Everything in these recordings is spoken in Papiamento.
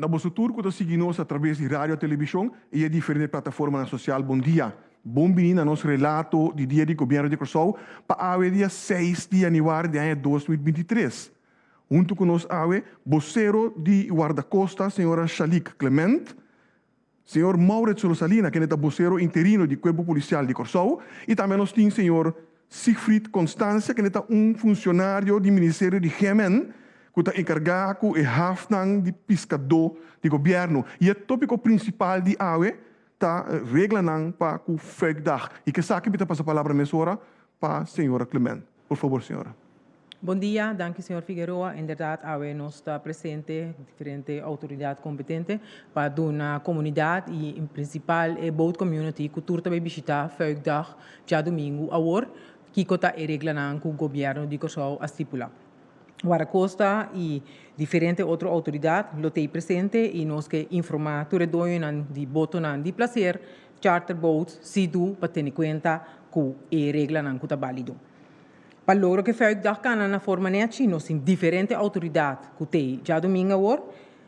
Na boso tur ku ta sigui nos a traves di radio, televishon i e diferente plataformanan sosial, bon dia. Bon bini na nos relato di Dia di Gobièrnu di Kòrsou pa awe dia seis di yanüari di aña 2023. Huntu ku nos awe, bosero di Wardakosta, señora Shalick Clement, señor Maurits Rosalina, kende ta bosero interino di Kuerpo Polisial di Kòrsou, i tambe nos tin señor Siegfried Constancia, kende ta un funshonario di Ministerio di GMN ku ta enkargá ku e hafnan di piskadó di gobièrnu. I e tópiko prinsipal di awe ta reglanan pa ku Fuikdag. I k'esaki mi ta pasa palabra mesora pa señora Clement. Por fabor, señora. Bon dia, danki señor Figueroa. Inderdaad awe nos ta presente, diferente autoridad competente, pa duna comunidad y en principal e boat community cu tur ta bay bishita Fuikdag djadumingu awor, kico ta e reglanan cu gobierno di Corsou a stipula. Guardacosta y diferente otro autoridad lo t'ey presente y nos ke informa tur e doñonan di botonan di placer, charter boats, sidu pa tene cuenta cu e reglanan cu ta balido. Pa logra ku e Fuikdag kana na forma nechi, nos tin diferente outoridat ku t'ei djadumingu awor,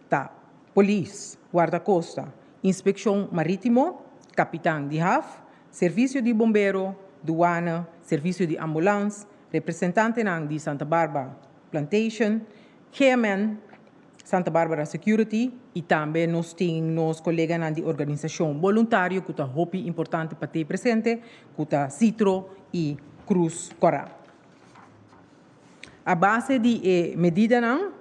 ta polis, guardakosta, inspekshon marítimo, kapitan di haf, servisio di bombero, duana, servisio di ambulans, representantenan di Santa Barbara Plantation, GMN, Santa Barbara Security i tambe nos tin nos koleganan di organisashon boluntario ku ta hopi importante pa t'ei presente, ku ta Citro i Cruz Kòrá. A base di e medidanan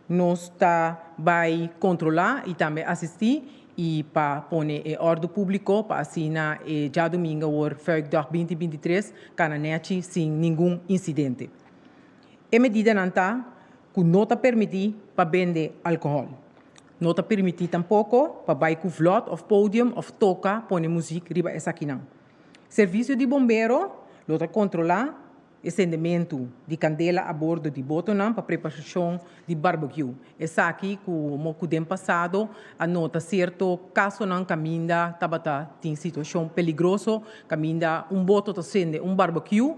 nos ta bai kontrolá i tambe asistí i pa pone e òrdu públiko pa asina e djadumingu awor Fuikdag 2023 kana nèchi sin ningun insidente. E medidanan ta ku no ta permití pa bende alkohòl. No ta permití tampoko pa bai ku vlòt òf podium òf toka pone muzik riba esakinan. Servisio di bombero lo ta kontrolá e sendementu di kandela a bordo di botonan pa preparashon di barbekiu. Esaki komo ku den pasado a nota sierto kasonan kaminda tabata tin situashon peligroso kaminda un boto ta sende un barbekiu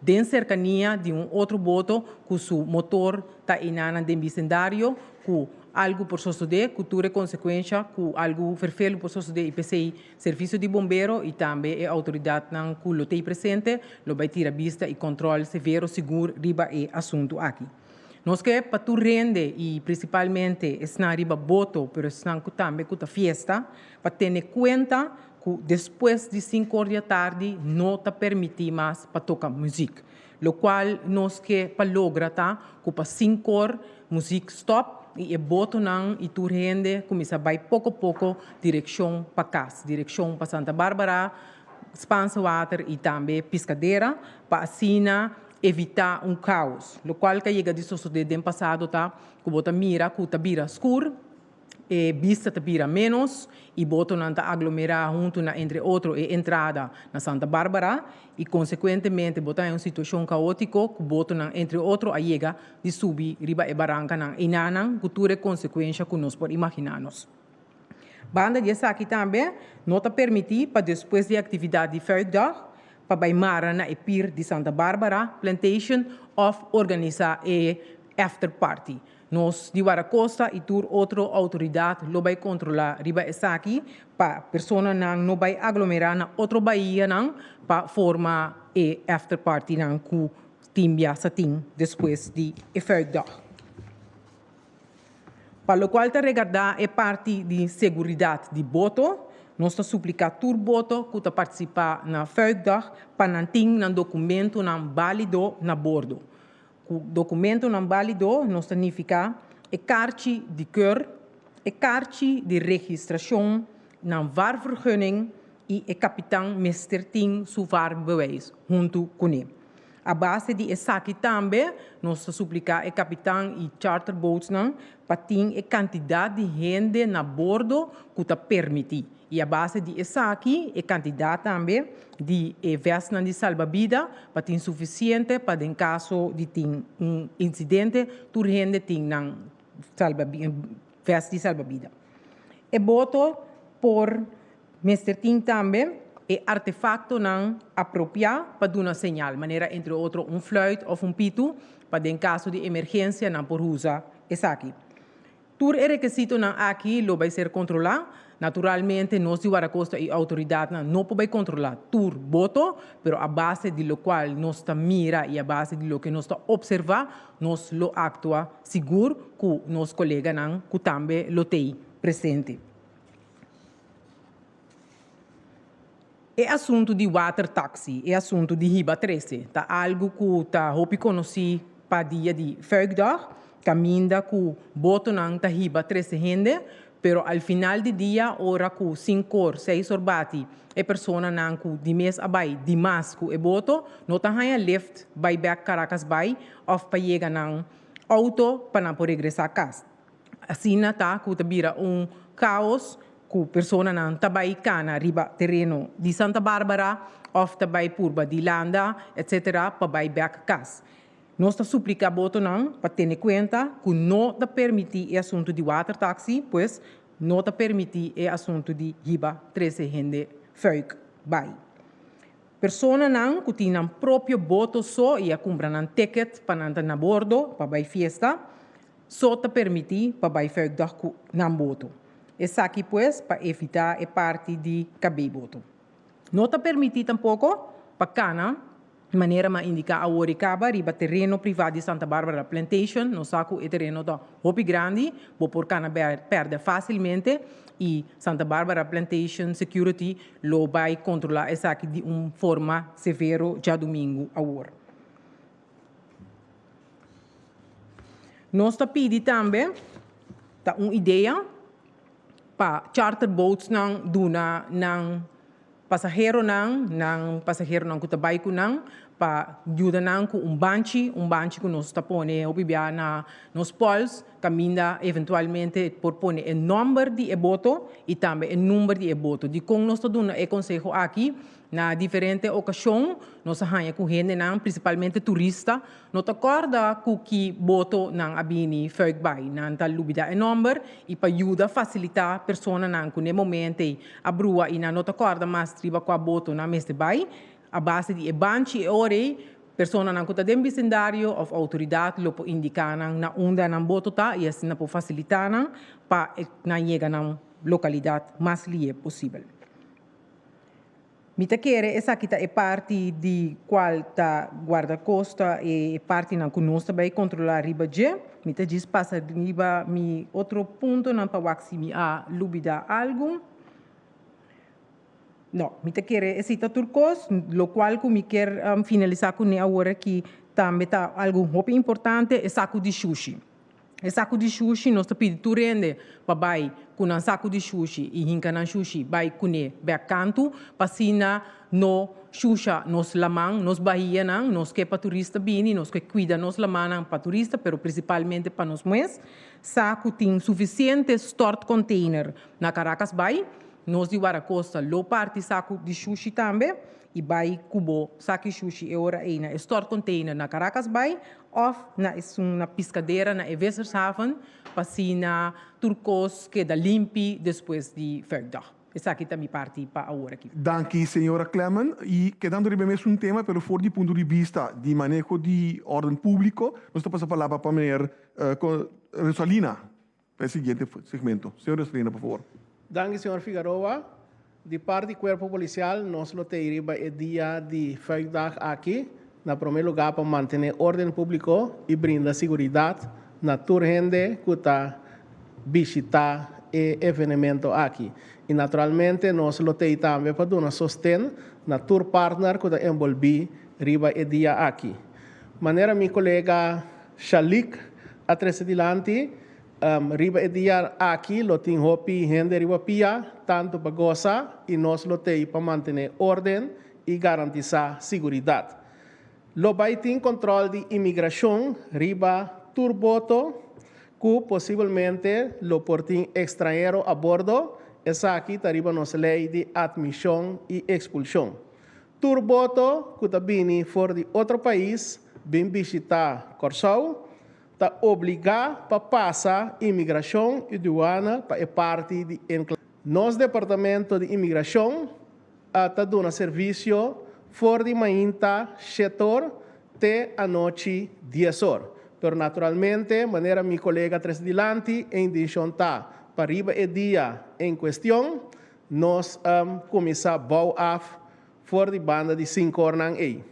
Den serkania di un otro boto ku su motor ta einanan den bisendario ku algu por sosodé ku tur e konsekuensha ku algu ferfelu por sosodé i p'esei servisio di bombero i tambe e outoridatnan ku lo t'ei presente lo bai tira bista i kòntròl severo sigur riba e asuntu aki. Nos ke pa tur hende i prinsipalmente esnan riba boto pero esnan ku tambe ku ta fiesta pa tene kuenta ku despues di sinku or di atardi no ta permití mas pa toka muzik. Lokual nos ke pa logra ta ku pa sinku or muzik stòp i e botonan i tur hende kuminsá bai poko poko direkshon pa kas, direkshon pa Santa Barbara, Spaanse Water i tambe Piscadera pa asina evitá un kaos. Lokual ku a yega di sosodé den pasado ta ku bo ta mira ku ta bira skur. E bista ta bira ménos i botonan ta aglomerá huntu na entre otro e entrada na Santa Barbara i konsekuentemente bo ta haña un situashon kaótiko ku botonan entre otro a yega di subi riba e barankanan einanan ku tur e konsekuensha ku nos por imaginá nos. Banda di esaki tambe no ta permití pa despues di e aktividat di Fuikdag pa bai mara na e pir di Santa Barbara Plantation òf organisá e after party. Nos di Guardacosta y tur otro autoridad lo bay controla riba esaki pa personanan no bay aglomera na otro bahianan pa forma e after partynan cu tin bia sa tin despues di e Fuikdag. Pa locual ta regarda e parti di seguridad di boto, nos ta suplica tur boto cu ta participa na Fuikdag pa nan tin nan documentonan balido na bordo. Ku dokumentonan bálido nos ta nifiká e karchi di keur, e karchi di registrashon, nan vaarvergunning i e kapitan mester tin su vaarbewijs huntu kuné. A base di esaki tambe nos ta supliká e kapitan i charterboatsnan pa tin e kantidat di hende na bordo ku ta permití. I a base di esaki e kantidat tambe di e vèstnan di salbabida pa tin sufisiente pa den kaso di tin un insidente tur hende tin nan vèst di salbabida. E boto por mester tin tambe e artefaktonan apropiá pa duna señal, manera entre otro un flùit òf un pitu, pa den kaso di emergensia nan por usa esaki. Tur e rekisitonan aki lo bai ser kontrolá. Naturalmente nos di Wardakosta i outoridatnan no por bai kontrolá tur boto, pero a base di lokual nos ta mira i a base di loke nos ta opservá, nos lo aktua sigur ku nos koleganan ku tambe lo tei presente. E asuntu di water taxi, e asuntu di hiba trese, ta algu ku ta hopi konosí pa dia di Fuikdag, kaminda ku botonan ta hiba trese hende, pero al final di dia ora ku sinkor, seis or bati, e personanan ku di mes a bai dimas ku e boto no ta haña lift bai bèk Caracas bai òf pa yega nan outo pa nan por regresá kas. Asina ta ku ta bira un kaos ku personanan ta bai kana riba tereno di Santa Barbara òf ta bai purba di landa etsetera pa bai bèk kas. Nos ta supliká botonan pa tene kuenta ku no ta permití e asuntu di watertaxi, pues no ta permití e asuntu di hiba trese hende fuik bai. Personanan ku tin nan propio boto so i a kumpra nan ticket pa nan ta na bordo pa bai fiesta, so ta permití pa bai fuikdag ku nan boto. Esaki pues pa evitá e parti di kabei boto. No ta permití tampoko pa kana, manera m'a indiká awor i kaba, riba tereno privá di Santa Barbara Plantation. Nos sa ku e tereno ta hopi grandi, bo por kana pèrdè fásilmente i Santa Barbara Plantation Security lo bai kontrolá esaki di un forma severo djadumingu awor. Nos ta pidi tambe, ta un idea, pa charter boatsnan duna nan pasaheronan, nan pasaheronan ku ta bai ku nan, pa yuda nan ku un banchi, un banchi ku nos ta pone hopi bia na nos pols, kaminda eventualmente por pone e nòmber di e boto i tambe e number di e boto. Dikon nos ta duna e konseho aki? Na diferente okashon nos a haña ku hendenan, prinsipalmente turista, no ta kòrda ku ki boto nan a bini fuik bai. Nan ta lubidá e nòmber i pa yuda fasilitá personanan ku n'e momento ei a brua i nan no ta kòrda mas riba kua boto nan mester bai, a base di e banchi e ora ei, personanan ku ta den bisindario òf outoridat lo por indiká nan na unda nan boto ta i asina por fasilitá nan pa nan yega nan lokalidat mas lihe posibel. Mi ta kere esaki ta e parti di cual ta guardacosta e partinan cu nos ta bay controla riba dje. Mi ta djis pasa riba mi otro puntonan pa wak si mi a lubida algo. No, mi ta kere esey ta tur cos. Locual cu mi kier finalisa cune awor aki tambe ta algo hopi importante, e saco di shushi. E saku di shushi nos ta pidi tur hende pa bai ku nan saku di shushi i hinka nan shushi bai kuné bèk kantu pa asina no shusha nos laman, nos bahianan. Nos ke pa turista bini, nos ke kuida nos lamannan pa turista pero prinsipalmente pa nos mes. Sa ku tin sufisiente stort container na Caracas Bay. Nos di Waracosta lo parti saku di shushi tambe i bai ku bo saki shushi e ora ei na e stort container na Caracas Bay Of na esun na piskadera na e Vissershaven pa asina tur kos keda limpi despues di Fuikdag. Esaki ta mi parti pa awor aki. Danki señora Clement. Y kedando riba e mesun tema pero for di punto di bista di maneho di orden publico nos ta pasa palabra pa meneer Rosalina pa e siguiente segmento. Señor Rosalina por favor. Danki señor Figaroa. Di parti Cuerpo Policial nos lo tei riba e dia di Fuikdag aki na prome lugar pa mantene orden publico y brinda siguridad na tur hende cu ta bishita e evenemento aki. Y naturalmente nos lo tei tambe pa duna sosten na tur partner cu ta enbolbi riba e dia aki. Manera mi colega Shalik a trece dilanti, Riba e dia aki lo tin hopi hende riba pia, tantu pa gosa i nos lo tei pa mantené órden i garantisá siguridat. Lo bai tin kòntròl di imigrashon riba tur boto ku posibelmente lo por tin ekstrañero a bordo, esaki ta riba nos lei di atmishon i ekspulshon. Tur boto ku ta bini for di otro pais bin bishitá Kòrsou Ta obligá pa pasa imigrashon i duana pa e parti di enclave. Nos departamento di imigrashon a ta duna servisio for di mainta shet or te anochi dies or. Pero naturalmente, manera mi kolega a trese dilanti, e intenshon ta pa riba e dia en kuestion nos kuminsá bou af for di banda di sinkornan ei.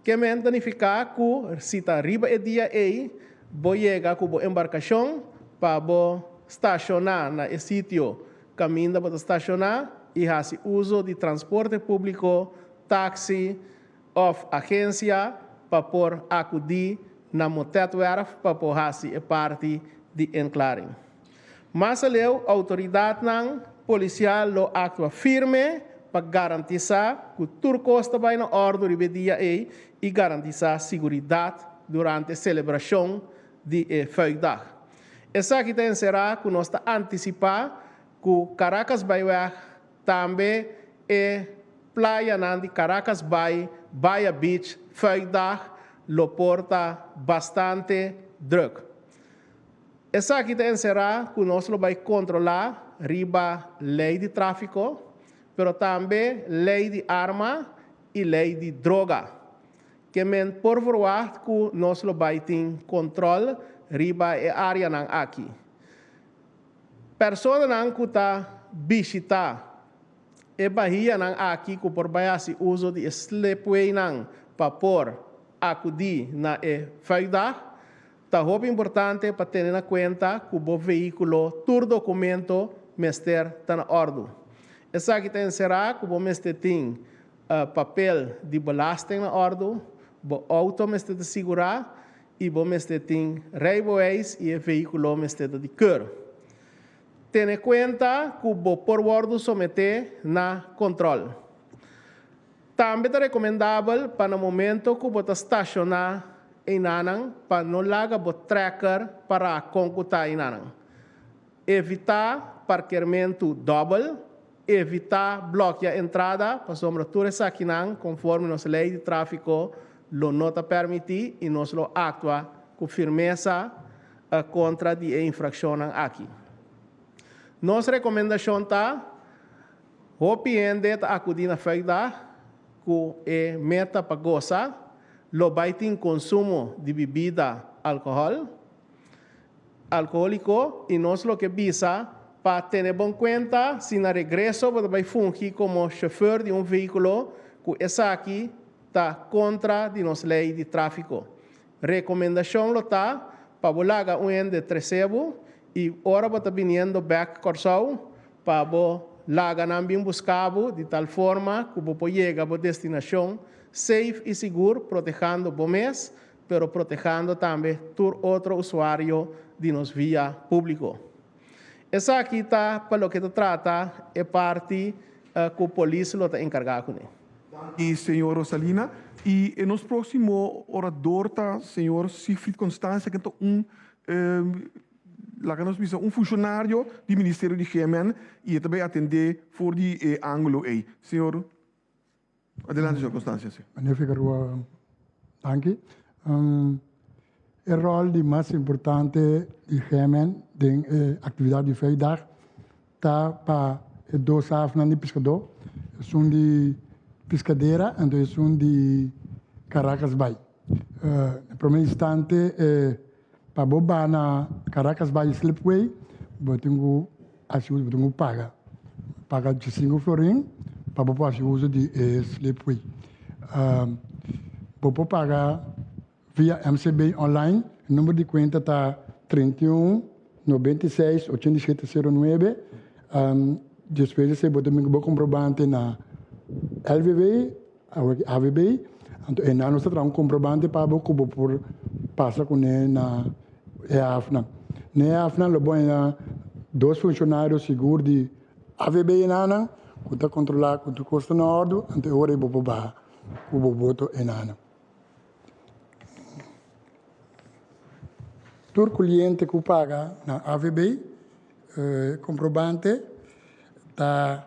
Ke men ta nifiká ku si ta riba e dia ei bo yega ku bo embarkashon pa bo stashoná na e sitio kaminda bo ta stashoná i hasi uso di transporte públiko, taksi òf agensia pa por akudí na Motetwerf pa por hasi e parti di inklaring. Mas aleu, outoridatnan polisial lo aktua firme pa garantisá ku tur kos ta bai na òrdu riba e dia ei i garantisá siguridat durante selebrashon di e Fuikdag. Esaki ta enserá ku nos ta antisipá ku Caracasbaaiweg tambe e playanan di Caracasbaai, Baya Beach, Fuikdag lo por ta bastante drùk. Esaki ta enserá ku nos lo bai kontrolá riba lei di tráfiko, pero tambe lei di arma i lei di droga. Ke men por verwagt ku nos lo bai tin kontrol riba e áreanan aki. Personanan ku ta bishitá e bahianan aki ku por bai hasi uso di e slipwaynan pa por akudí na e Fuikdag, Ta hopi importante pa tene na kuenta ku bo vehíkulo tur dokumento mester ta na òrdu. Esaki ta enserá ku bo mester tin papel di belasting na òrdu, bo outo mester ta sigurá i bo mester tin rijbewijs i e vehíkulo mester ta di keur. Tene kuenta ku bo por wòrdu someté na kontròl. Tambe ta rekomendabel pa na momento ku bo ta stashoná einanan pa no laga bo trekker pará kon ku ta einanan. Evitá parkermentu dòbel, evitá blòkia entrada pasobra tur esakinan konforme nos lei di tráfiko lo no ta pèrmití i nos lo aktua ku firmesa kontra di e infrakshonnan aki. Nos rekomendashon ta. Hopi hende ta akudí na Fuikdag ku e meta pa gosa, lo bai tin konsumo di bibida alkohòl, alkohóliko, i nos lo ke bisa pa tene bon kuenta si na regreso bo ta bai fungi komo shofùr di un vehíkulo ku esaki ta kontra di nos lei di tráfiko. Rekomendashon lo ta pa bo laga un hende trese bo i ora bo ta biniendo bèk Kòrsou Pa bo laga nan bin buska bo di tal forma ku bo por yega bo destinashon safe i sigur protehando bo mes pero protehando tambe tur otro usuario di nos via públiko. Esaki ta pa loke ta trata e parti ku polis lo ta enkargá kuné. Danki señor Rosalina. I e nos próksimo orador ta señor Siegfried Constancia ken ta un Laga nos bisa un funshonario di Ministerio di GMN i e ta bai atendé for di e ángulo ei. Señor, adelante señor Constancia. Sí. Meneer Figueroa, danki. E ròl di mas importante di GMN den e aktividat di Vrijdag ta pa e dos hafnan di piskadó, esun di Piscadera anto esun di Caracas Bay. Na prome instante e Pa bo ba na Caracas Bay Slipway bo tin ku hasi uso, bo tin ku paga, paga diesinco florin pa bo por hasi uso di e slipway. Bo por paga via MCB online, e number di kuenta ta 31 96 87 09. Despues di esei bo ta bin ku bo komprobante na LVV. Awe ki AVB, anto e nan nos ta traha un komprobante pa bo ku bo por pasa kuné na e hafnan. Na e hafnan lo bo haña dos funshonario sigur di AVB enanan ku ta kontrolá ku tur kos ta na òrdu, anto e ora ei bo por baha ku bo boto enanan. Tur kliente ku paga na AVB e komprobante ta.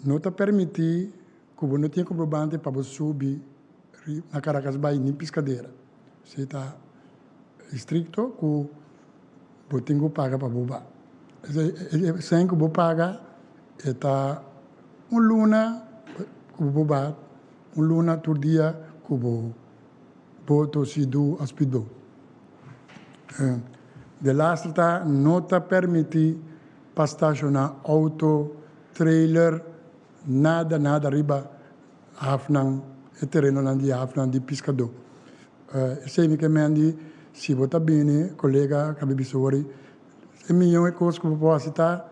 No ta permití ku bo no tin komprobante pa bo subi na Caracas Bay ni Piscadera. Esei ta estrikto ku bo tin ku paga pa bo ba. E sèn ku bo paga e ta un luna ku bo ba, un luna tur dia ku bo boto, sidu òf speedboat. Delaster ta no ta permití pa stashoná outo, trailer, nada nada riba hafnan, e terenonan di hafnan di piskadó. Esei mi ke men di si bo ta bini, kolega kabi bisa wori, e mihó e kos ku bo por hasi ta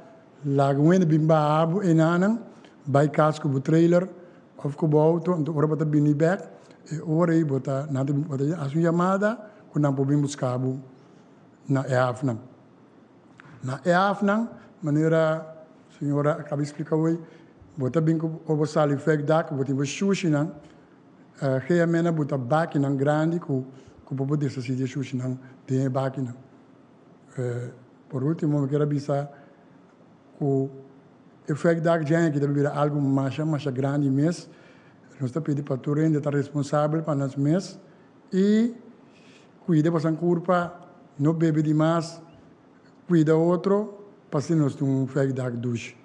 laga un hende bin baha bo enanan, bai kas ku bo trailer òf ku bo outo, anto ora bo ta bini bèk e ora ei bo ta nan ta bo ta hasi un yamada ku nan por bin buska bo na e hafnan. Na e hafnan, manera señora a kaba di splika hoy, bo ta bin ku ora bo sali vèk dak, bo tin bo shushinan, GMN a buta bakinan grandi ku ku bo por deshasí di e shushinan den e bakinan. Por último mi kier a bisa ku e vèk dak djaña aki ta bira algu masha masha grandi mes. Nos ta pidi pa tur hende ta responsabel pa nos mes i kuida boso kurpa, no bebe di mas, kuida otro pa asina nos tin un vèk dak dushi.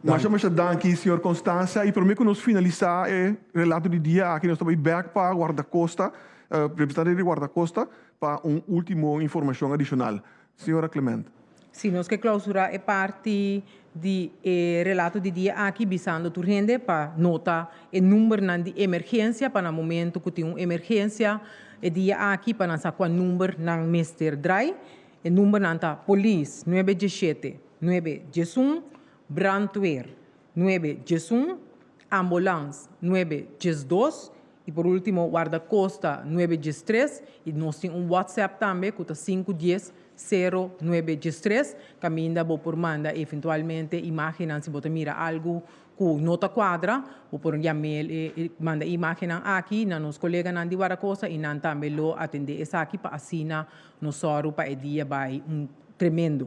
Masha masha danki señor Constancia y prome cu nos finalisa e relato di dia aki nos ta bay bek pa Guardacosta, representante di Guardacosta pa un ultimo informacion adicional. Señora Clement. Si, nos ke clausura e parti di e relato di dia aki bisando tur hende pa nota e numbernan di emergencia pa na momento cu tin un emergencia e dia aki pa nan sa cua number nan mester draai. E numbernan ta Polis nuebe diesshete, nuebe diesun, Brandweer nuebe diesun, Ambulans nuebe diesdos y por ultimo Guardacosta nuebe diestres y nos tin un WhatsApp tambe cu ta sinku dies sero nuebe diestres caminda bo por manda eventualmente imagennan si bo ta mira algo cu no ta cuadra bo por yamel e manda e imagennan aki na nos coleganan di Guardacosta y nan tambe lo atende esaki pa asina nos sòru pa e dia bai un tremendo.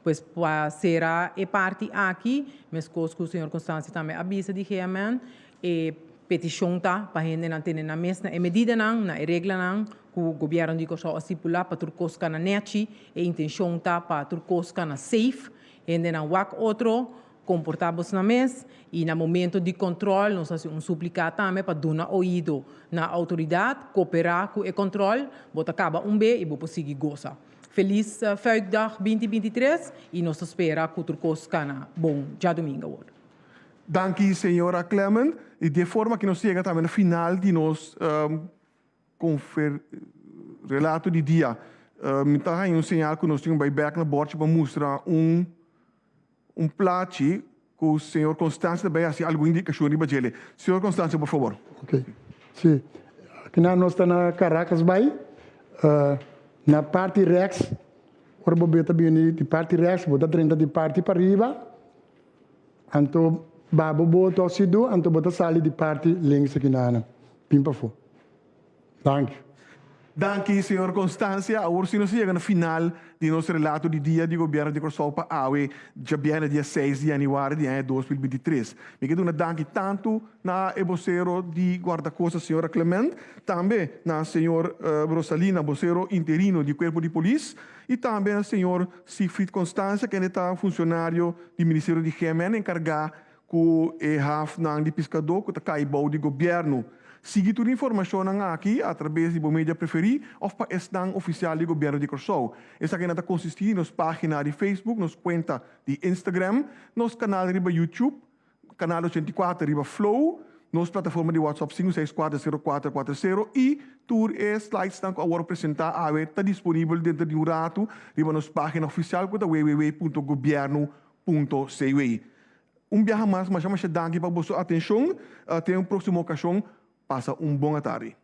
Pues pa sera e parti aki, meskos ku señor Constancia tambe a bisa di GMN, e petishon ta pa hendenan tene nan mes na e medidanan, na e reglanan ku gobièrnu di Kòrsou a stipulá pa tur kos kana nèchi. E intenshon ta pa tur kos kana safe, hendenan wak otro, Komportá bos na mes i na momento di kòntròl nos hasi un supliká tambe pa duna oido na outoridat, koperá ku e kòntròl, bo ta kaba un be i bo por sigui gosa. Felis Fuikdag 2023 i nos ta spera ku tur kos kana bon djadumingu awor. Danki señora Clement. I di e forma aki nos yega tambe na final di nos Confer relato di dia. Mi ta haña un señal ku nos tin ku bai bèk na bòrchi pa mustra un un plachi ku señor Constancia ta bai hasi algun indikashon riba djele. Señor Constancia, por fabor. Ok. Si. Akinan nos ta na Caracas bai, na parti rèks. Ora bo beta bini di parti rèks, bo ta drenta di parti pariba. Anto ba bo boto a sidu, anto bo ta sali di parti links akinana. Bin pafó. Danki. Danki, señor Constancia. Awor si nos a yega na final di nos relato di Dia di Gobierno di Kòrsou pa awe, djabièrnè dia seis di yanüari di aña 2023. Mi ke duna danki tantu na e bosero di Guardacosta, señora Clement, tambe na señor Rosalina, bosero interino di Cuerpo di Polis, y tambe na señor Siegfried Constancia, kende ta funcionario di Ministerio di GMN encarga cu e hafnan di piscadó cu ta cay bou di gobierno. Sigui tur informacionnan aki a traves di bo media preferi of pa esnan oficial di Gobierno di Corsou. Esakinan ta consisti di nos pagina di Facebook, nos cuenta di Instagram, nos canal riba YouTube, Canal 84 riba Flow, nos plataforma di WhatsApp 5640440 y tur e slidesnan cu a worde presenta awe ta disponibel denter di un ratu riba nos pagina oficial cu ta www.gobierno.cw. Un biaha mas, masha masha danki pa boso atencion. Te un proximo ocasion, pasa un bon atardi.